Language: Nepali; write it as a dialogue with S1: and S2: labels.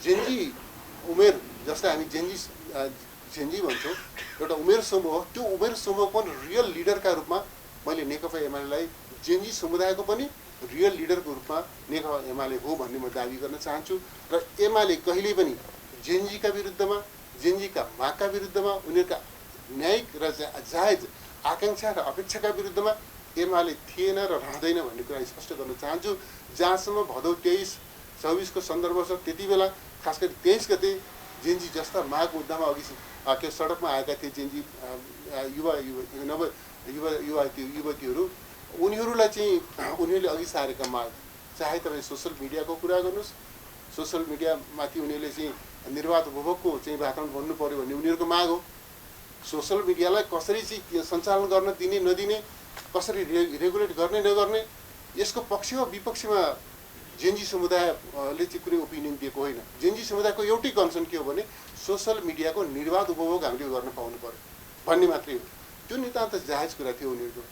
S1: जेनजी उमेर जसलाई हामी जेनजी भन्छौँ एउटा उमेर समूह हो। त्यो उमेर समूहको रियल लिडरका रूपमा मैले नेकपा एमालेलाई जेनजी समुदायको पनि रियल लिडरको रूपमा नेकपा एमाले हो भन्ने म दाबी गर्न चाहन्छु। र एमाले कहिल्यै पनि जेनजीका विरुद्धमा, जेनजीका मागका विरुद्धमा, उनीहरूका न्यायिक र जायज आकाङ्क्षा र अपेक्षाका विरुद्धमा एमाले थिएन र रहँदैन भन्ने कुरा स्पष्ट गर्न चाहन्छु। जहाँसम्म भदौ 23-24 को सन्दर्भ छ, त्यति बेला खास गरी 23 गते जेनजी जस्ता माग मुद्दामा अघि के सडकमा आएका थिए जेनजी युवतीहरू, उनीहरूलाई चाहिँ उनीहरूले अघि सारेका माग, चाहे तपाईँ सोसल मिडियाको कुरा गर्नुहोस्, सोसल मिडियामाथि उनीहरूले चाहिँ निर्वाध उपभोगको चाहिँ वातावरण बन्नु पर्यो भन्ने उनीहरूको माग हो। सोसल मिडियालाई कसरी चाहिँ सञ्चालन गर्न दिने नदिने, कसरी रेगुलेट गर्ने नगर्ने, यसको पक्ष वा विपक्षमा जेनजी समुदायले चाहिँ कुनै ओपिनियन दिएको होइन। जेनजी समुदायको एउटै कन्सर्न के हो भने सोसल मिडियाको निर्वाध उपभोग हामीले गर्न पाउनु पर्यो भन्ने मात्रै हो। त्यो नितान्त जायज कुरा थियो उनीहरूको।